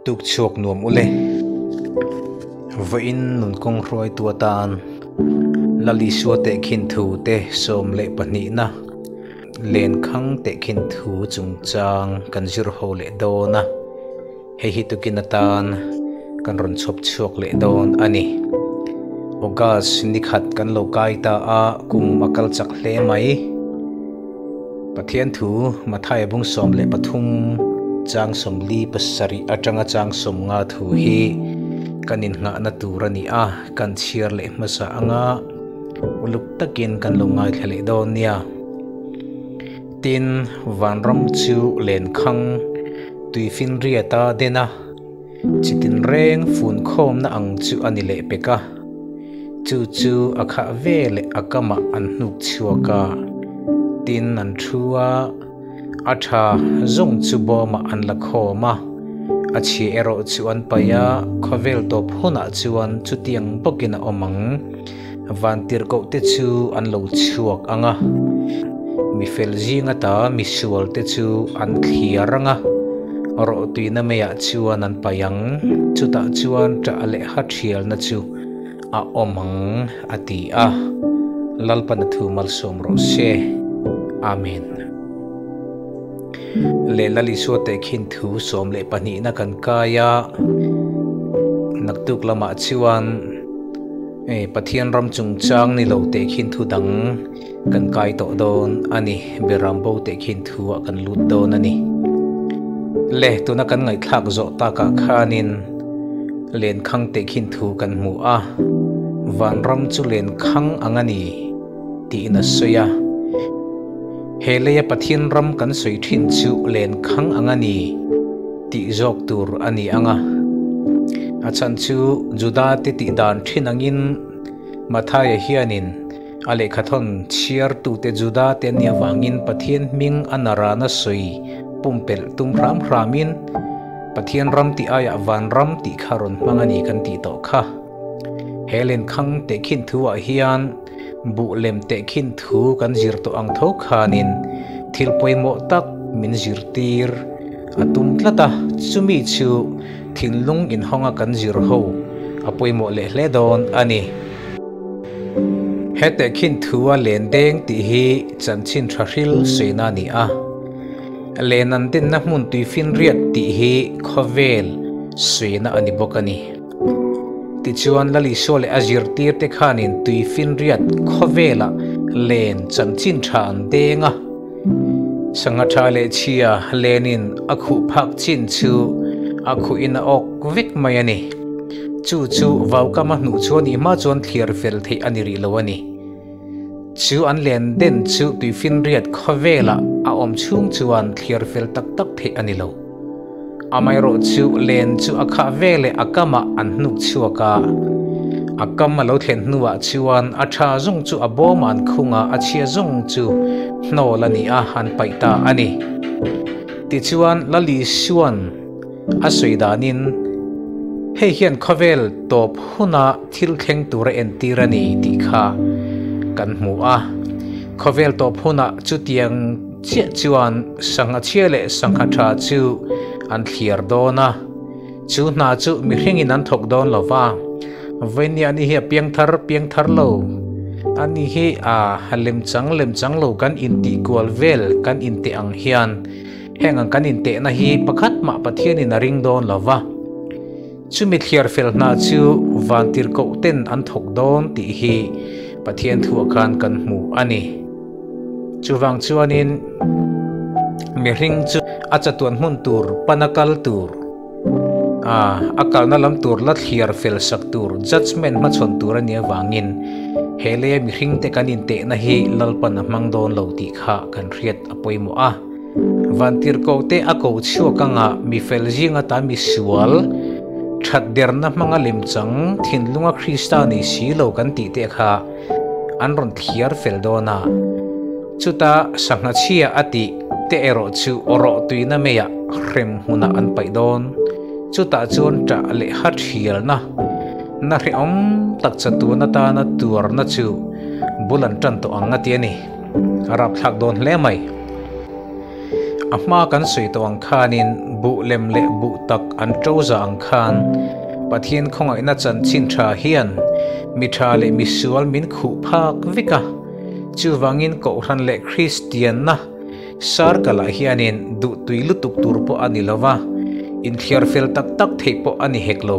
Tuk chhuak nuam ule. Vawiin nun kawng hruaitu atan Lal Isua tehkhin thu te 12na lenkhang tehkhin thu chungchang kan zir ho leh dawn a. Hei hi tukin atan kan rawn chhawp chhuak leh dawn a ni. August ni khat kan lo kai ta a, kum a kal chak hle mai. Pathian thu Mathaia bung 13 chang 47 atanga chang 50 thu hi kan innghahna tur a ni a, kan chhiar leh hmasa anga uluk takin kan lo ngaithla leh dawn nia. Tin, vanram chu lenkhang tuifinriata den a, chitin reng funkhawmna ang chu a ni leh pek a. Chu chu a khah ve leh a kamah an hnuk chhuak a, tin an thu a, a tha zawng chu bawmah an la khawm a, a chhia erawh chu an paih a, khawvel tawp hunah chuan chutiang bawkin a awm ang. Vantirhkoh te chu an lo chhuak ang a, mi fel zing ata misual te chu an thliar ang a, rawhtuina meiah chuan an paih ang, chutah chuan ṭah leh ha ṭhialna chu a awm ang, a ti a. Lalpana thu malsawm rawh se. Amen. Leh Lal Isua tehkhin thu 12na kan kai a, naktuk lamah chuan Pathian ram chungchang ni lo tehkhin thu dang kan kai tawh dawn a ni. Beram bo tehkhin thu ah kan lut dawn a ni. Le tuna kan ngaihthlak zawh takah khanin lenkhang tehkhin thu kan hmu a, vanram chu lenkhang ang a ni tiin a sawi a. He leia Pathian ram kan sawi thin chu lenkhang ang a ni tih zawk tur a ni ang a. A chhan chu Juda te tih dan thin angin Mathaia hianin a lehkhathawn chhiartute Juda te an nih avangin Pathian hming a narana sawi pumpelh tum hram hramin Pathian ram tih aiah vanram tih kha rawn hmang a ni kan tih tawh kha. He lenkhang tehkhin thu ah hian buh lem tehkhin thu kan zir tawh ang tho khanin thil pawimawh tak min zirtir a tum tlat a, chumi chu thinlung inhawnga kan zir ho a pawimawh leh hle dawn a ni. He tehkhin thua len deng tih hi chanchin tha hril sawiina a ni a, len an dinna hmun tuifinriat tih hi khawvel sawiina a ni bawk a ni. Tichuan Lal Isua leh a zirtirte khanin tuifinriat khawvelah len chanchin tha an deng a. Sangha tha leh chhia lenin a khuh phak chin chu a khuhin a awk vek mai a ni. Chu chu vaukama hnuh chuan ih hma chuan thliar fel theih a ni rih lo a ni. Chu an len den chu tuifinriat khawvelah a awm chhung chuan thliar fel tak tak theih a ni lo. Amaherawh chu len chu a khah ve leh a kamah an hnuk chhuak a, a kam a lo thlen hnuah chuan a tha zawng chu a bawmah an khung a, a chhia zawng chu hnawl a ni a, an paih ta a ni. Tichuan Lal Isua'n a sawi danin, Hei hian khawvel tawp huna thil thleng tur a entir a ni tih kha kan hmu a, khawvel tawp hunah chutiang Chiah chuan sangha chhia leh sangha tha chu an thliar dawn a, chu hna chu mihringin an thawk dawn lo va, Vainia ni hi a piangthar piangthar lo, a ni hi a lemchang lemchang lo kan intih kual vel kan inteh ang hian heng ang kan intehna hi pakhat mah Pathianin a ring dawn lo va, chumi thliar fel hna chu vantirhkoh ten an thawk dawn tih hi Pathian thuah khan kan hmu a ni. Chuvang chuanin mihring chu a chatuan hmun tur pana kal tur, a kalna lam tur la thliar fel sak tur, judgement hmachhawn tur a nih avangin he leia mihringte kan intehna hi Lalpan a hmang dawn lo tih kha kan hriat a pawimawh a. Vantirhkohte a ko chhuak anga mi fel zing ata mi sual, that derna hmanga lemchang thinlunga Krista ni si lo kan tih te kha an rawn thiar fel dawn a, chuta sangha chhia a tih te erawh chu rawh tuina meiah hrem hmunah an paih dawn. Chutah chuan ṭah leh ha ṭhialna, na hrehawm tak chatuan atana tuarna chu bul an ṭan tawh ang a ti a ni. A rapthlak dawn hle mai. A hmaa kan sawi tawh ang khanin buh lem leh buh tak an ṭo za ang khan Pathian khawngaihna chanchin ṭha hian mi ṭha leh mi sual min khuh phak vek a. Chuvangin Kohhran leh Kristianna Sarkalah hianin duhtui lutuk tur pawh a ni lo va, inthliar fel tak tak theih pawh a ni hek lo.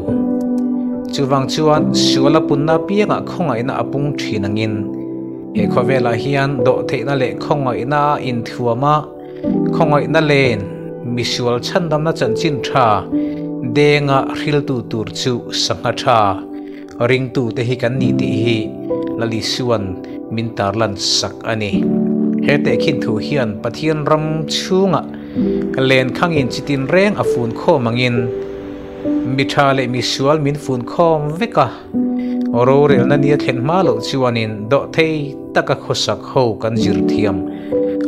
Chuvang chuan sual a punna apiangah khawngaihna a pung thin angin, he khawvelah hian dawhtheihna leh khawngaihna a inthuam a, khawngaihna len misual chhandamna chanchin tha denga hriltu tur chu sangha tha Ringtute hi kan ni tih hi Lalisuan min tarlan sak a ni. He tehkhin thu hian Pathian ram chhungah lenkhangin chitin reng a fun khawm angin mi tha leh mi sual min fun khawm vek a, rorelna nia thlen hma loh chuanin dawhthei taka khawsak ho kan zir thiam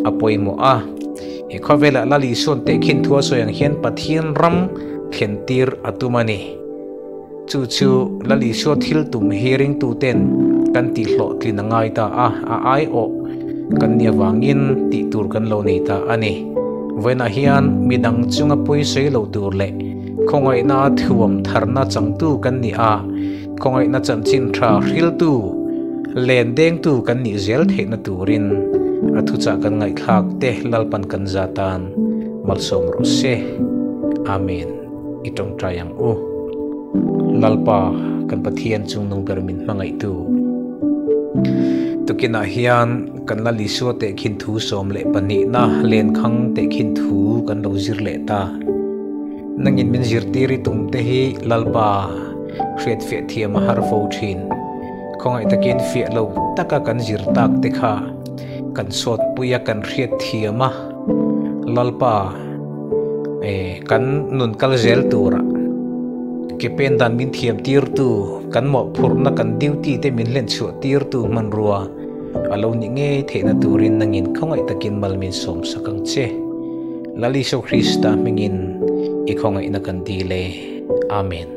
a pawimawh a. He khawvelah Lalisuan tehkhin thu a sawi ang hian Pathian ram thlen tir a tum a ni. Chu chu Lal Isua thil tum hi ringtuten kan tihhlawhtlin a ngai ta a, a aiawh kan nih avangin tih tur kan lo nei ta a ni. Vawiinah hian midang chunga pawisawi lo tur leh khawngaihna thuam tharna changtu kan ni a, khawngaihna chanchin tha hriltu, len dengtu kan nih zel theihna turin a thuchah kan ngaihthlak te Lalpan kan za tan malsawm rawh se. Amen. I tawngtai ang u. Lalpa, kan Pathian chungnung ber min hmangaihtu. Tukinah hian kan Lal Isua tehkhin thu 12na lenkhang tehkhin thu kan lo zir leh ta. Nangin min zirtir i tum te hi Lalpa hriatfiah thiam a har fo thin. Khawngaih takin fiah lo taka kan zir tak te kha kan sawtpui a kan hriat thiam a. Lalpa, eh, kan nun kal zel tura ke pen dan min thiam tirtu, kan mawhphurhna kan duty te min hlen chhuah tirtu hmanrua a lo nih ngei theihna turin nangin khawngaih takin mal min sawm sak ang che. Lal Isua Krista hmingin i khawngaihna kan dil e. Amen.